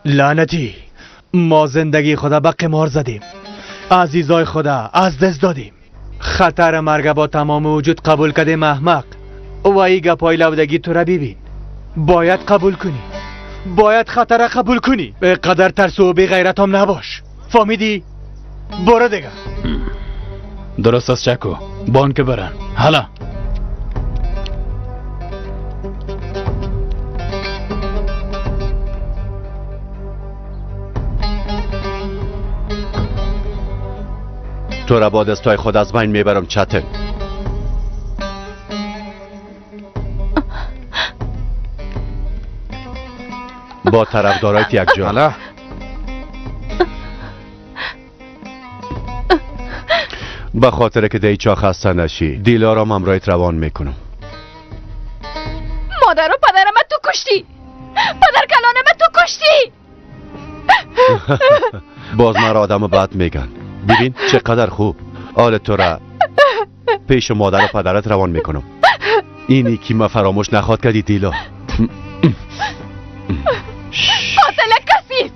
لعنتی، ما زندگی خدا به قمار زدیم، عزیزای خدا از دست دادیم، خطر مرگ با تمام وجود قبول کردیم احمق. و ای گپای لودگی تو را ببین، باید قبول کنی، باید خطر قبول کنی. به قدر ترس و بی غیرت هم نباش، فهمیدی؟ برو دیگه. درست است چکو، بانک برن. حالا تو را با دستای خود از بین میبرم چتن. با طرفدارایت یک جا. به خاطر که دیچا خسته نشی دیلارام همراهت روان میکنم. مادر و پدرم تو کشتی، پدر کلانم تو کشتی. باز مرا آدم بد میگن. ببین چقدر خوب حال تو را پیش مادر و پدرت روان میکنم. اینی که ما فراموش نخواد کردی دیلا. قاتل کسی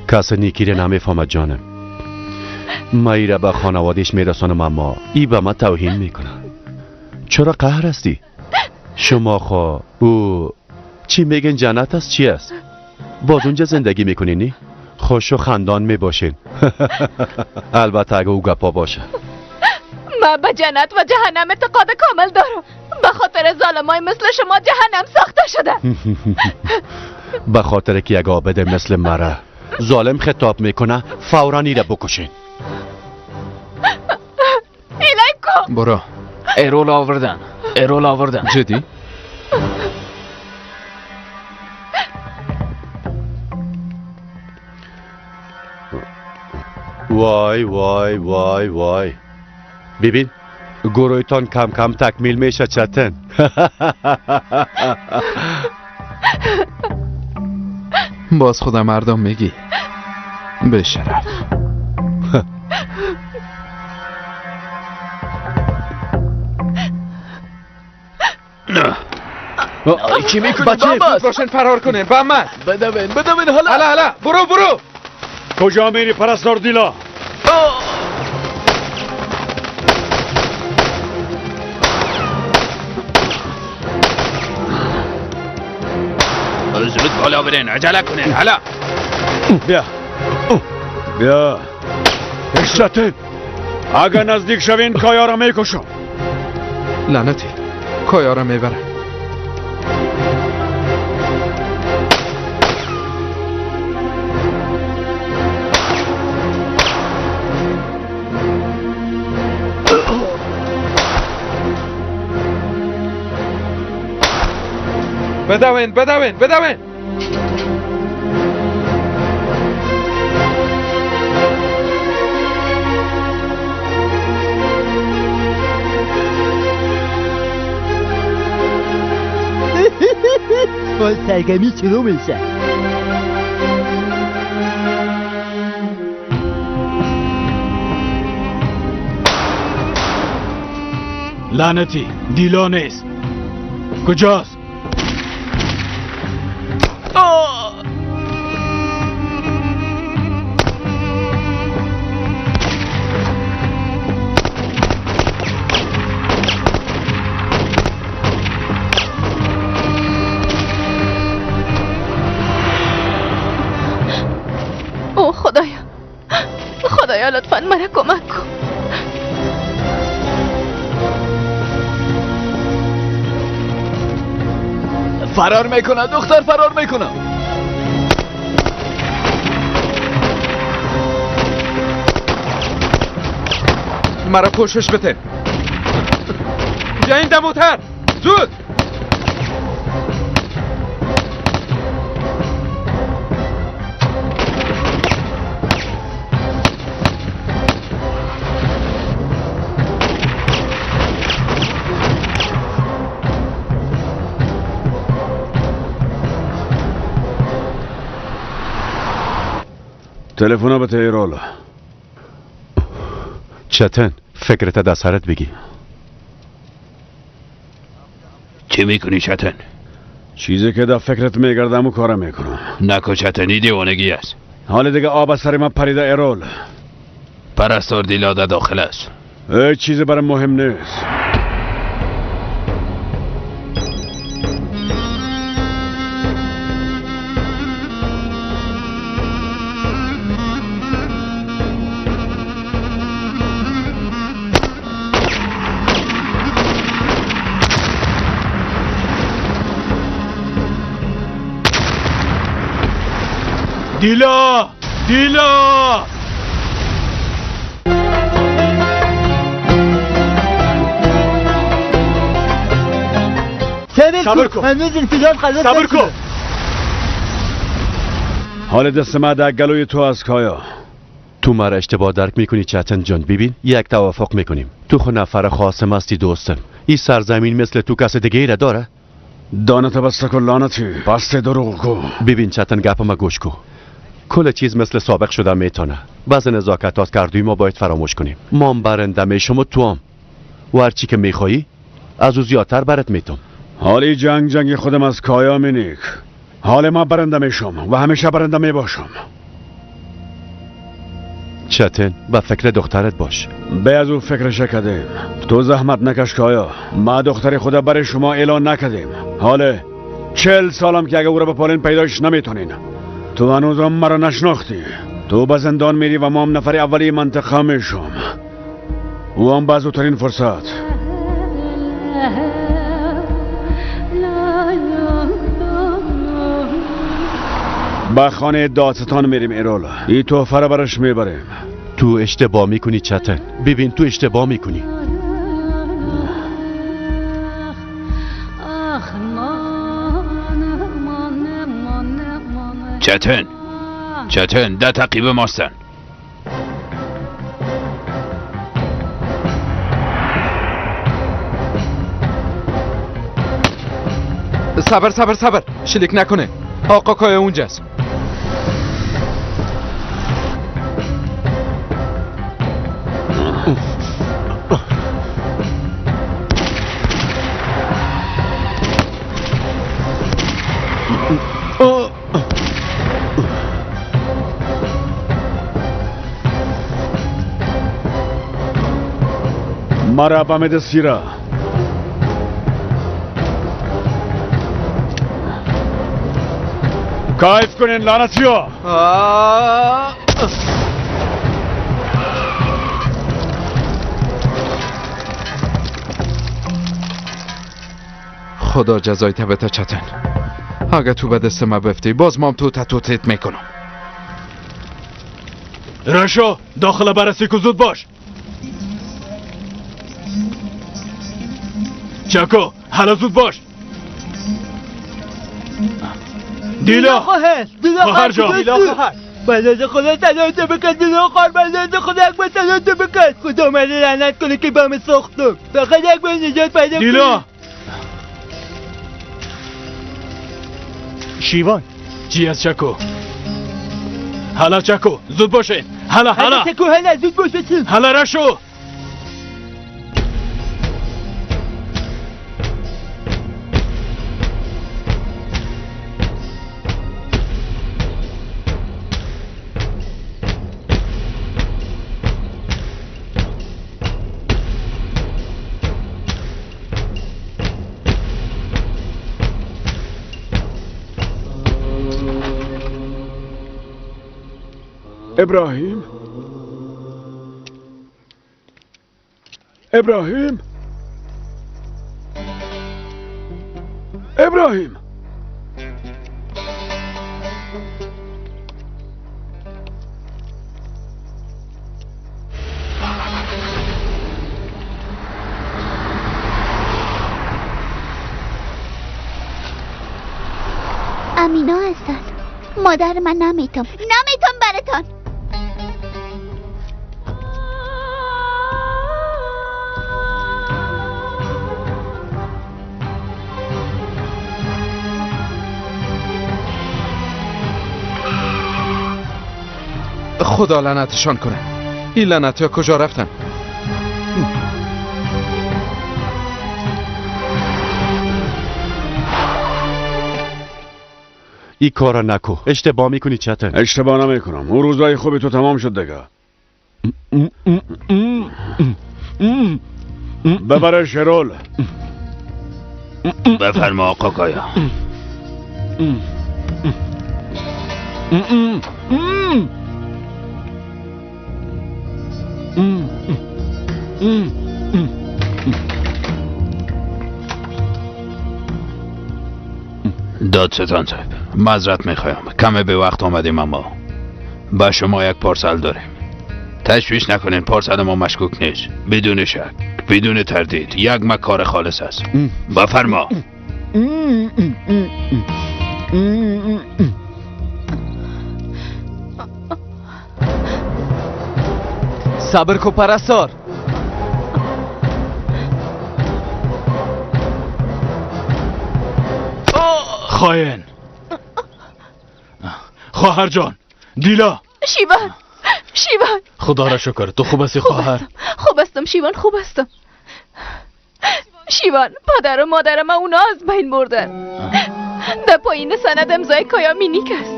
کس نیکی را نمیفهمد جانم. ما ای را به خانوادهش میرسانم، اما ای به ما توهین میکنه. چرا قهر هستی؟ شما خوا او چی میگن جنت است چی است؟ باز اونجا زندگی میکنی نی؟ خوش و خندان میباشین. البته اگه او گپا باشه. من به جنت و جهنم اعتقاد کامل دارم. به خاطر ظالمای مثل شما جهنم ساخته شده. به خاطر که یک عابد مثل مرا ظالم خطاب میکنه فورا ایره بکشین. ایلیکو برو. ایرول آوردن، ایرول آوردن. جدی؟ وای وای وای وای، ببین گروهتان کم کم تکمیل میشه چتن. باز خدا مردم میگی به شرف. چی میکنی بچه؟ باشن فرار کنه با من. بدوین بدوین. حالا حالا حالا برو برو. کجا میری پرستار دیلا؟ زود بالا برین، عجله کنین. حالا بیا بیا. چتن اگر نزدیک شوین کایا را میکشم. لعنتی کایا را میبرم. بدوین بدوین بدوین. باز سرگرمی شروع میشه. لعنتی دیلا نیست. کجاست؟ او خدایا، خدایا لطفا مرا کمک کن. فرار میکنه دختر، فرار میکنه. مرا پوشش بده. بیاین دموتر زود. تلفن به ایرول. چتن فکرت از سرت بگی. چی میکنی چتن؟ چیزی که در فکرت میگردم و کارم میکنم. نکو چتنی، دیوانگی است. حال دیگه آب از سر من پریده ایرول. پرستار دیلا در داخل است. هیچ چیزی برام مهم نیست. دیلا، دیلا، صبر کن، هنوز انفجار خلاص صبر کن. حال دست من در گلوی تو از کایا. تو مرا اشتباه درک میکنی چتن جان. ببین یک توافق میکنیم. تو خو نفر خاصم هستی دوستم. این سرزمین مثل تو کس دیگه ای داره؟ دانت بسته کن لعنتی، بسته دروغ کو. ببین چتن، گپ ما گوش کو. کل چیز مثل سابق شده میتونه. بعض نزاکتات کردوی ما باید فراموش کنیم. ما هم برنده میشم و تو هم. و هرچی که میخوایی از او زیادتر برات میتم. حالی جنگ جنگ خودم از کایا مینیک. حال ما برنده میشم و همیشه برنده میباشم. چتن، به فکر دخترت باش. به از او فکرش کردیم. تو زحمت نکش کایا. ما دختر خدا برای شما اعلان نکردیم. حاله 40 سالم که اگه او را به پالین پیدایش نمیتونین. تو هنوزم مرا نشناختی. تو به زندان میری و ما هم نفر اولی منطقه میشم. او هم به زودترین فرصت. به خانه دادستان میریم ایرول. این تحفه را برش میبریم. تو اشتباه میکنی چتن. ببین تو اشتباه میکنی. چتن، چتن، ده تعقیب ماستن. صبر صبر صبر، شلیک نکنه. آقا کایا اونجاست. مرا بامد سیرا. کیف کنین لعنتیا. خدا جزای تبت چتن. اگه تو به دست ما بفتی باز مام تو تتوتت میکنم. رشو داخل بررسی کو، زود باش. چکو حالا زود باش. دیلا خواهر، دیلا خواهر جان، دیلا خواهر، بلد خدا تلات بکن. دیلا خواهر، بلد خدا یک بار تلات بکن. خدا من لعنت کنه که بام ساختم. فقط یک بار نجات پیدا کنی. دیلا شیوان چی از چکو؟ حالا چکو زود باشین. حالا حالا چکو، حالا زود باش. حالا رشو. ابراهیم، ابراهیم، ابراهیم، امینا هستن. مادر من نمیتم، نمیتم براتان. خدا لعنتشان کنه. این لعنتی ها کجا رفتن؟ ای کارا نکو. اشتباه میکنی چتن. اشتباه نمیکنم. اون روزای خوبی تو تمام شد دیگه. ببره شرول. بفرما آقا کایا. دادستان صاحب، معذرت میخوایم کم به وقت آمدیم، اما با شما یک پارسل داریم. تشویش نکنین، پارسل ما مشکوک نیست، بدون شک، بدون تردید یک مکار خالص است. بفرما. صبر کو پرستار. خائن. خواهر جان، دیلا. شیوان، شیوان. خدا را شکر تو خوب هستی خواهر؟ خوب هستم شیوان، خوب هستم. شیوان، پدر و مادرم اونا از بین بردن. در پایین سند امضای کایا مینیک است.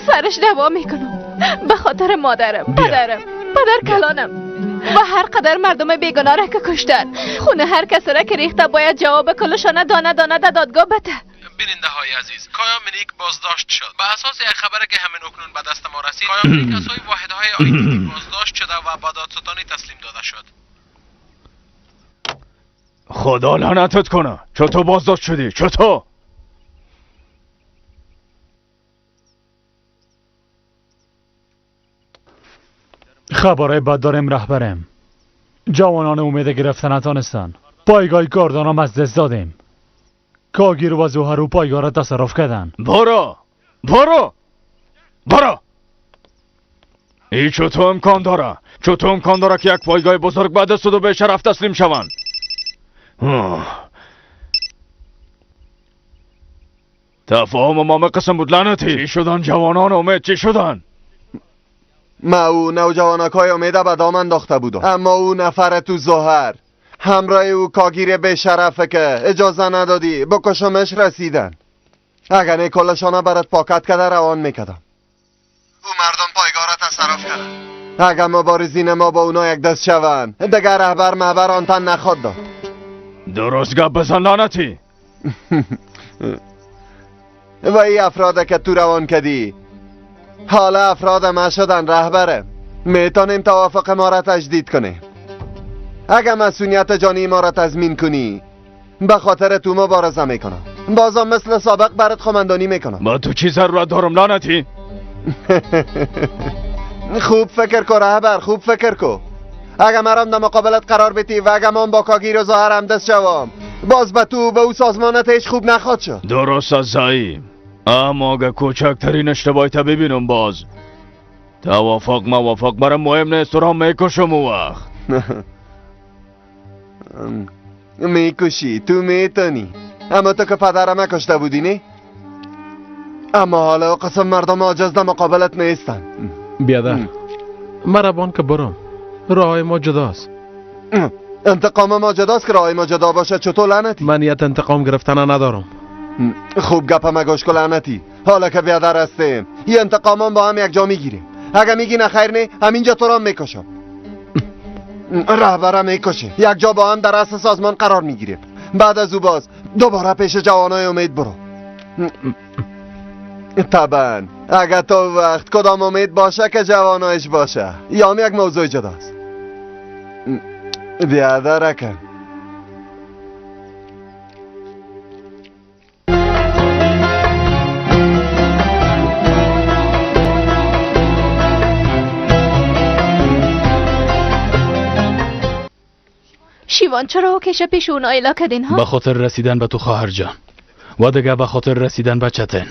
سرش دعوا میکنم به خاطر مادرم، پدرم، پدر کلانم و هر قدر مردم بیگناه را که کشتن. خونه هر کس را که ریخته باید جواب کلشانه دانه دانه در دادگاه بده. بیننده های عزیز، کایا منیک بازداشت شد. به اساس یک خبر که همین اکنون به دست ما رسید، کایا منیک از سوی واحدهای آی‌تی بازداشت شده و به دادستانی تسلیم داده شد. خدا لعنتت کنه، چطور بازداشت شدی؟ چطور؟ خبرهای بد داریم رهبرم. جوانان امید گرفتن نتانستن. پایگاه گاردان از دست دادیم. کاگیر و زوهر و پایگاه را تصرف کردن. برو برو برو. ای چطور امکان داره؟ چطور امکان داره که یک پایگاه بزرگ به دست و به شرف تسلیم شوند؟ تفاهم ما قسم بود لعنتی. چی شدن جوانان امید؟ چی شدن؟ ما او نوجوانک های امیده به دام انداخته بودم، اما او نفر تو زهر همراه او کاگیر به شرفه که اجازه ندادی بکشمش رسیدن. اگر نه کلشانه برات پاکت کرده روان میکردم. او مردم پایگاه را تصرف کردن. اگر مبارزین ما با اونا یک دست شوند دیگر رهبر محبر آنتن نخواد داد. درست گپ بزن لعنتی. و ای افراد که تو روان کدی حالا افراد ما شدن رهبره. میتونیم توافق ما را تجدید کنیم. اگر مسئولیت جانی ما را تضمین کنی به خاطر تو مبارزه میکنم. بازم مثل سابق برات خمندانی میکنم. با تو چی ضرورت دارم لعنتی؟ خوب فکر کو رهبر، خوب فکر کو. اگر مرام در مقابلت قرار بیتی و اگر من با کاگیر و ظاهر هم دست شوم باز به تو به او سازمانت هیچ خوب نخواد شد. درست از زعیم، اما اگه کوچکترین اشتباهی تا ببینم باز توافق موافق برام مهم نیست، تو را میکشم. او وقت میکشی تو میتونی، اما تو که پدرم کشته بودی نه؟ اما حالا قسم مردم عاجز در مقابلت نیستن. بیادر مرا بان که برم، راه ما جداست. انتقام ما جداست که راه ما جدا باشه چطور لعنتی؟ من نیت انتقام گرفتن ندارم. خوب گپم گوش کن لعنتی. حالا که بیادر هستیم یه انتقامان با هم یک جا میگیریم. اگه میگی نه خیر نه، همینجا تو را میکشم. رهبرم میکشه. یک جا با هم در رأس سازمان قرار میگیریم. بعد از او باز دوباره پیش جوانای امید برو. طبعا اگه تو وقت کدام امید باشه که جوانایش باشه یا هم یک موضوع جداست. بیادر کن. شیوان چرا کشه پیش اون ایلا کدین ها؟ به خاطر رسیدن به تو خواهر جان و دیگه به خاطر رسیدن به چتن.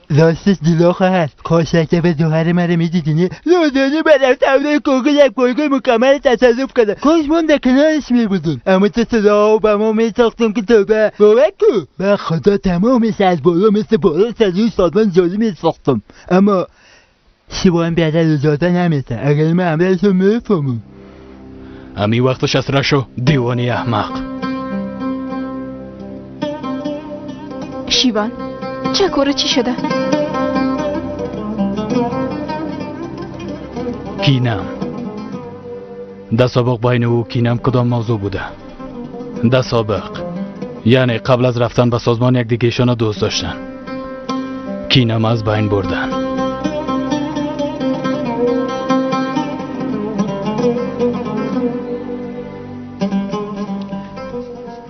راستش دیلا خواهر کاشته به ظهر مرا میدیدی؟ روزانه برم تمرین کوکو یک پایگاه مکمل تصرف کردم. کاش من در کنارش میبودم، اما تو صدا به ما میساختم که توبه باور کو به خدا تمامش از بالا مثل بالا سر سازمان جاری میساختم. اما شیوان بیادر اجازه نمیده. اگر من امرشو میفهمم. امی وقتش از رشو دیوانی احمق. شیوان چکوره چی شده؟ کینم در سابق بین او کینم کدام موضوع بوده؟ در سابق یعنی قبل از رفتن به سازمان یک دیگهشان دوست داشتن. کینم از بین بردن.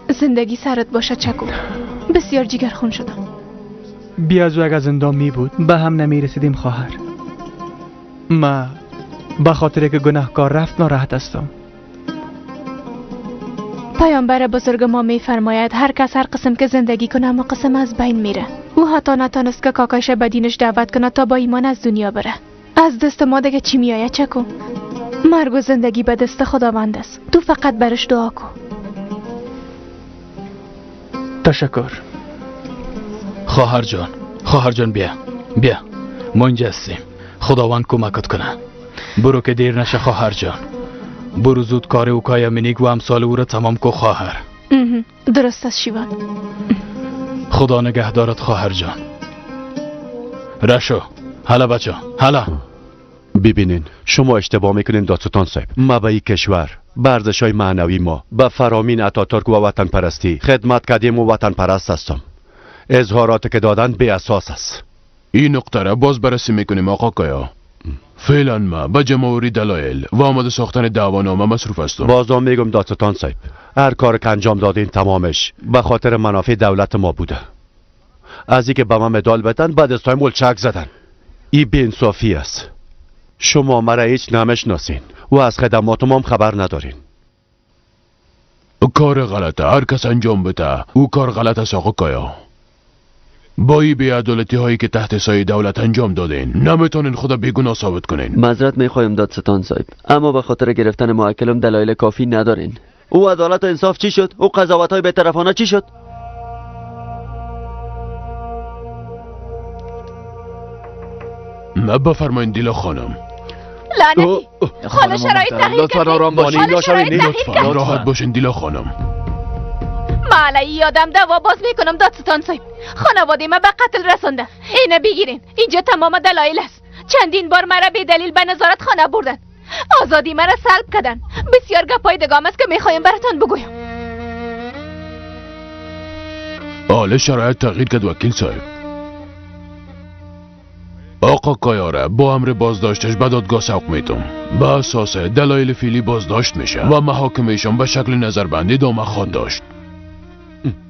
زندگی سرت باشه چکو، بسیار جگرخون شدم. بیا از اگر زندان می بود به هم نمی رسیدیم خواهر. ما به خاطر که گناهکار رفت ناراحت هستم. پیامبر بزرگ ما می فرماید هر کس هر قسم که زندگی کنه اما قسم از بین میره. او حتی نتانست که کاکایش به دینش دعوت کنه تا با ایمان از دنیا بره. از دست ما دیگه چی میآید چکو؟ مرگ و زندگی به دست خداوند است. تو فقط برش دعا کن. تشکر. خواهر جان، خواهر جان بیا بیا، ما اینجا هستیم. خداوند کمکت کنه. برو که دیر نشه خواهر جان. برو زود کار او کایا منیک و امثال او را تمام کو خواهر. درست است شیوان. خدا نگهدارت خواهر جان. رشو هلا بچه هلا. ببینین شما اشتباه میکنین دادستان صاحب. ما به این کشور به ارزش‌های معنوی ما به فرامین اتاتورک و وطن پرستی خدمت کردیم و وطن پرست هستم. اظهارات که دادن بی اساس است. این نقطه را باز بررسی میکنیم آقا کایا. فعلا ما به جمع‌آوری دلایل و آماده ساختن دعوانامه مصروف هستم. بازم میگم دادستان صاحب، هر کار که انجام دادین تمامش به خاطر منافع دولت ما بوده. از اینکه به من مدال بدن بعد از تایم چک زدن، این بی‌انصافی است. شما مرا هیچ نمیشناسین و از خدمات ما هم خبر ندارین. کار غلطه هر کس انجام بده او کار غلط است آقا کایا. با این بی‌عدالتی هایی که تحت سایه دولت انجام دادین نمیتونین خدا بیگناه ثابت کنین. معذرت میخوایم دادستان صاحب، اما به خاطر گرفتن موکلم دلایل کافی ندارین. او عدالت و انصاف چی شد؟ او قضاوت های بی‌طرفانه چی شد؟ بفرمایین دیلا خانم. لعنتی حالا شرایط تغییر کرد. آرام باشین، راحت باشین دیلا خانم. ما علیه یادم دعوا باز میکنم دادستان صاحب. خانواده ما به قتل رسانده. اینه بگیرین، اینجا تمام دلایل است. چندین بار مرا به دلیل به نظارت خانه بردن، آزادی مرا سلب کردن. بسیار گپای دگام است که میخوایم براتان بگویم. حالا شرایط تغییر کرد وکیل صاحب. آقا کایاره با امر بازداشتش به دادگاه سوق میتم. به اساس دلایل فعلی بازداشت میشه و محاکمهشان به شکل نظربندی ادامه خواهد داشت.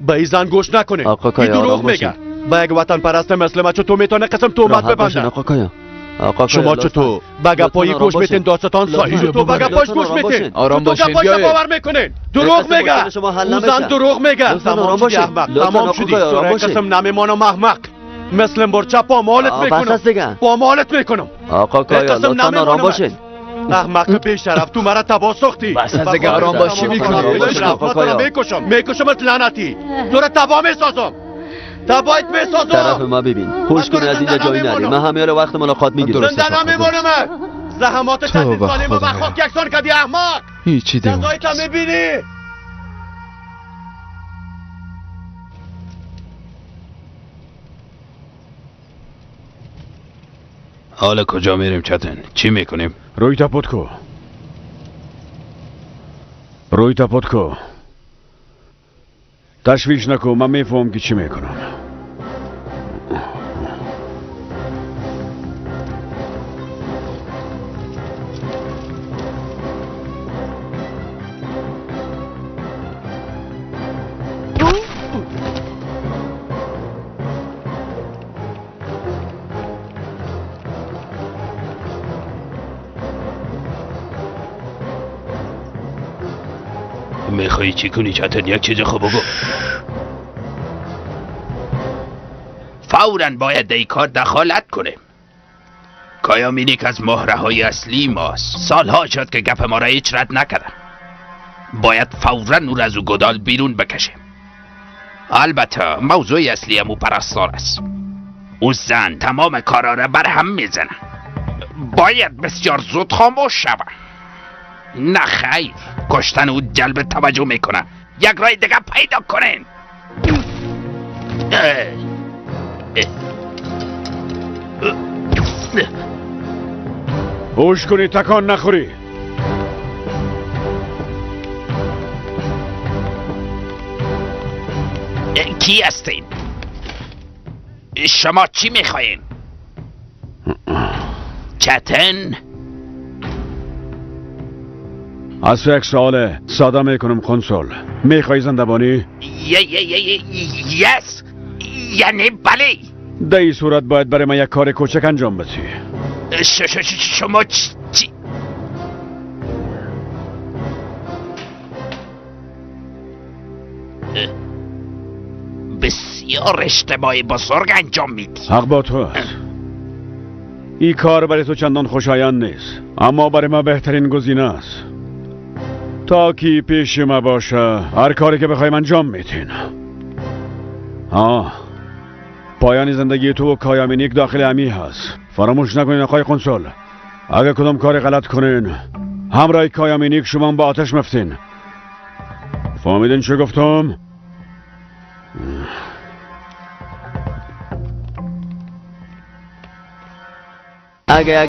به این زن گوش نکنه. آقا کایا این دروغ میگه. به یک وطن پرست مثل ما چطور میتونه قسم تهمت ببنده؟ آقا کایا، آقا شما چطور به گپای گوش میتین دادستان صاحب؟ تو به گپاش گوش میتین؟ آرام باشین، گپاش باور میکنین؟ دروغ میگه اون زن، دروغ میگه. تمام شدی احمق، تمام شدی. قسم نمیمانم احمق. مثل برچه پا مالت میکنم، پا مالت میکنم. آقا کایا لطفا آرام باشین. احمق بی‌شرف تو مرا تباه ساختی. بس از دیگه آرام باشی. میکنی میکشم، میکشمت لعنتی. تو را تباه میسازم، تباهت میسازم. طرف ما ببین، هوش کن از اینجا جایی نری. من همه وقت ملاقات میگیرم. زنده نمیمانم. زحمات چندین سالی ما به خاک یکسان کردی احمق. هیچی دیوانه جزایت میبینی. حالا کجا میریم چتن؟ چی میکنیم؟ روی تپوت کو، روی تپوت کو. تشویش نکو، من میفهم که چی میکنم. میخوایی چی کنی چتن؟ یک چیز خوب بگو. فوراً باید در این کار دخالت کنیم. کایا مینیک از مهره های اصلی ماست. سالها شد که گپ ما را هیچ رد نکردن. باید فوراً او را از او گدال بیرون بکشیم. البته موضوع اصلی هم او پرستار است. او زن تمام کارا را بر هم میزنه. باید بسیار زود خاموش شود. نه خیر، کشتن او جلب توجه میکنه. یک راه دیگه پیدا کنین. هوش کنی تکان نخوری. کی هستین؟ شما چی میخواین؟ چتن؟ از تو یک سوال ساده میکنم کنسول، میخوای زنده بانی؟ یس، یعنی بله. در این صورت باید برای من یک کار کوچک انجام بدی. شما چی؟ بسیار اشتباه بزرگ انجام میدی. حق با تو است. این کار برای تو چندان خوشایند نیست، اما برای ما بهترین گزینه است. تا کی پیش ما باشه هر کاری که بخوایم انجام میدین. آه، پایان زندگی تو و کایامینیک داخل امی هست. فراموش نکنین آقای کنسول، اگه کدام کار غلط کنین همراه کایامینیک شما با آتش مفتین. فهمیدین چه گفتم؟ اگه